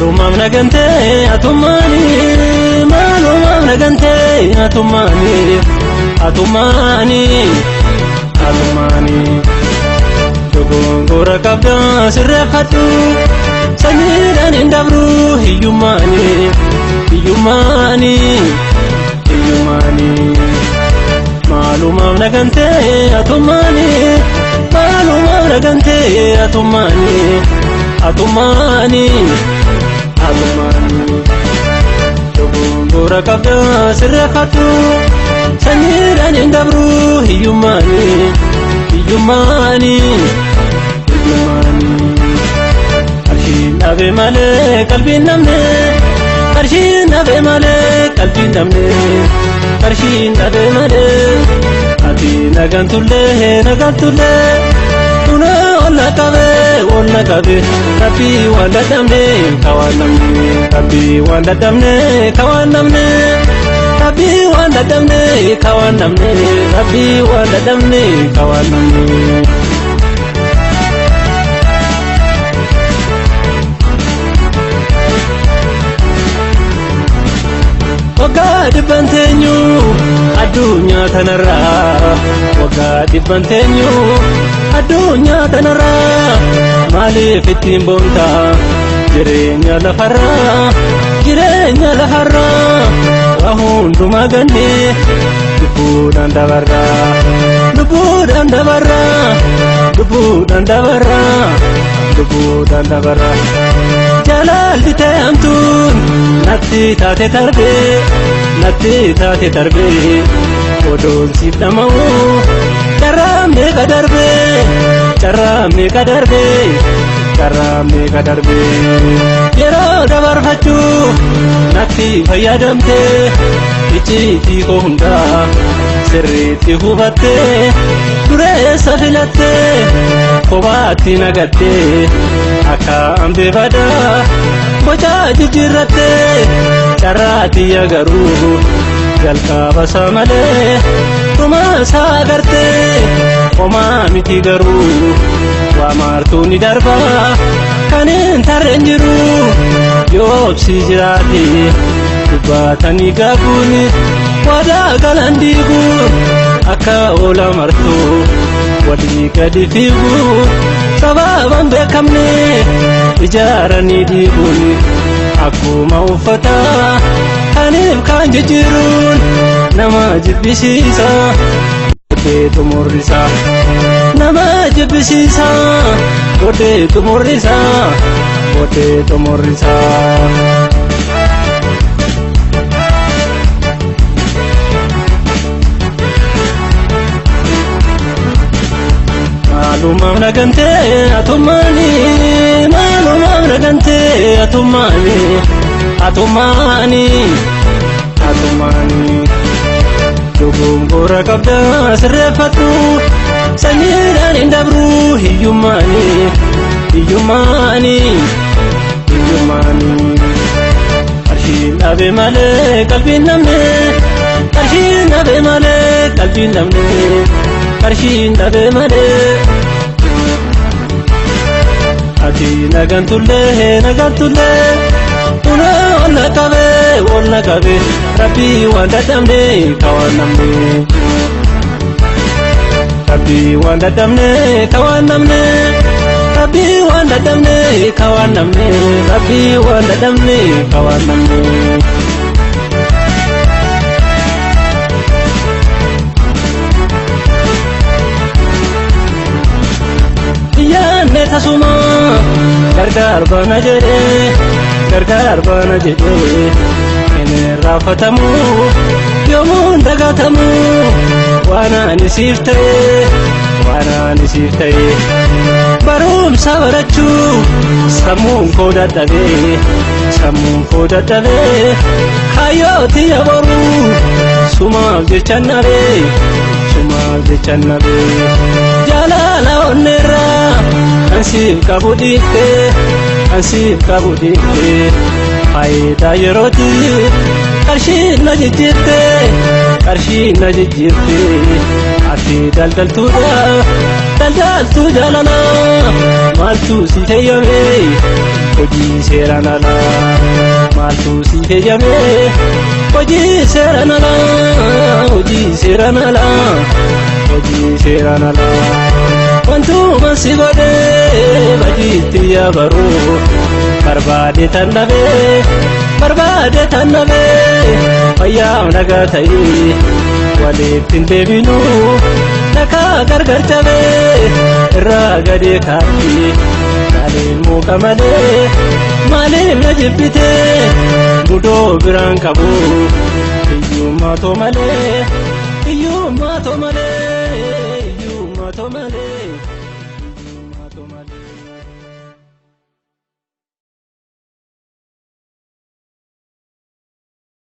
Maalumaaf nagantee atummaanii maalumaaf nagantee atummaanii atummaanii atummaanii dogongora qabda sirreeffadhu sanyiidhaan hin dabru hiyyummaanii hiyyummaanii hiyyummaanii maalumaaf nagantee atummaanii maalumaaf nagantee atummaanii atummaanii atummaanii dogongora qabda sirreeffadhu sanyiidhaan hin dabru hiyyummaanii hiyyummaanii hiyyummaanii qarshiin dhabe malee qalbiin dhabne qarshiin dhabe malee qalbiin dhabne qarshiin dhabe malee ati nagantullee nagantullee tuna olla qabe olla qabe rabbii waan dadhabne kawaan dhabne rabbii waan dadhabne kawaan dhabne rabbii waan dadhabne kawaan dhabne rabbii waan dadhabne kawaan dhabne. Waggaa dhibban teenyu addunyaa tanarraa waggaa dhibban teenyu addunyaa tanarraa maaliif ittiin boonta jireenya lafarraa jireenya lafarraa waa hundumaa gannee lubbuudhaan dabarraa lubbuudhaan dabarraa lubbuudhaan dabarraa lubbuudhaan dabarraa jaalalli ta'amtuun natti taate tarbee natti taate tarbee odoon siif dhama'u carraa meeqa darbee carraa meeqa darbee carraa meeqa darbee yeroo dabarfachuu natti fayyadamtee icciitii koo hundaa sirriitti hubattee dureessa filattee kophaatti nagattee akka hambee badaa boca jijjiirrattee carraatiyya garuu jalqaba isaa malee dhuma isaa agartee homaa miti garuu waa maartuu ni darba kan hin tarreen jiru yoo obsi jiraate dubbatanii gaabuun waadaa galan diiguun akka oola martuu walii gadi fiigu sababan beekamne ijaaranii diiguun akkuma uffata kaniif kan jijjiiruun nama jibbisiisa godhee xumurrisa nama jibbisiisa godhee xumurrisa godhee xumurrisa. Maalumaaf nagantee atummaanii maalumaaf nagantee atummaanii atummaanii atummaanii dogongora qabda sirreeffadhu sanyiidhaan hin dabru hiyyummaanii hiyyummaanii hiyyummaanii qarshiin dhabe malee qalbiin dhabne qarshiin dhabe malee qalbiin dhabne qarshiin dhabe malee. Ati nagantullee nagantullee una olla qabe olla qabe rabbii waan dadhabne kawaan dhabne rabbii waan dadhabne kawaan dhabne rabbii waan dadhabne kawaan dhabne rabbii waan dadhabne kawaan dhabne. Yaanne tasuma gargaar baana jedhee gargaar baana jedhee hin irraanfatamu yoomuun dagatamu waan ani siif ta'e waan ani siif ta'e barumsa barachuu sammuun koo dadhabee sammuun koo dadhabee kaayyootti yaboruu sumaaf jecha nabee sumaaf jecha nabee jaalala onneerraa kan siif qabu dhiiftee kan siif qabu dhiiftee faayidaa yerooti qarshiin na jijjiirte qarshiin na jijjiirte ati daldaltuudha daldaltuu jaalala. Maaltu si fayyamee hojii seeraan alaa? Maaltu si fayyamee hojii seeraan alaa? Hojii seeraan alaa, hojii seeraan alaa. Wantuma si godhee badiitti yaabaruu barbaade tan dhabee, barbaade tan dhabee. Fayyaa nagaa ta'ee walitti hin deebinu, dhakaa gargar cabee irraa gadee kaatti. Maaliif muka malee, maaliif na jibbitee? Gudoo biraan qabu, hiyyummaa too malee, hiyyummaa too malee, hiyyummaa too malee, hiyyummaa too malee.